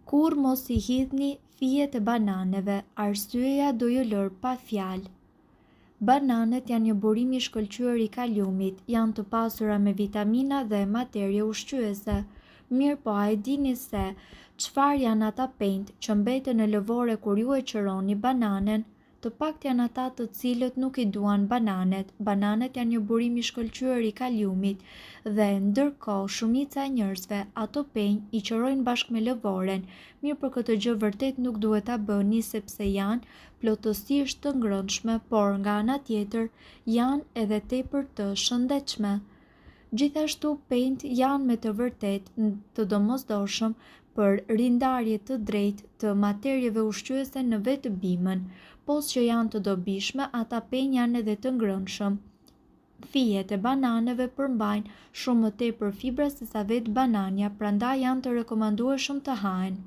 Kurrë mos i hidhni fijet e bananeve, arsyeja do ju lërë pa fjalë. Bananet janë një burim i shkëlqyer i kaliumit, janë të pasura me vitamina dhe materie ushqyese. Mirëpo a e dini se çfarë janë ata penjtë që mbeten në lëvore kur ju e qëroni bananen? Të paktë janë ata të cilët nuk i duan bananet. Bananet janë një burim i shkëlqyer i kaliumit dhe ndërkohë shumica e njerëzve ato penj i qërojnë bashkë me lëvoren. Mirëpo këtë gjë vërtet nuk duhet ta bëni sepse janë plotësisht të ngrënshme, por nga ana tjetër janë edhe tepër të shëndetshme. Gjithashtu penjtë janë me të vërtetë të domosdoshëm për rindarje të drejtë të materieve ushqyese në vetë bimën. Pos që janë të dobishme, ata penj janë edhe të ngrënshëm. Fijet e bananeve përmbajnë shumë më tepër fibra sesa vetë banania, prandaj janë të rekomandueshëm të hahen.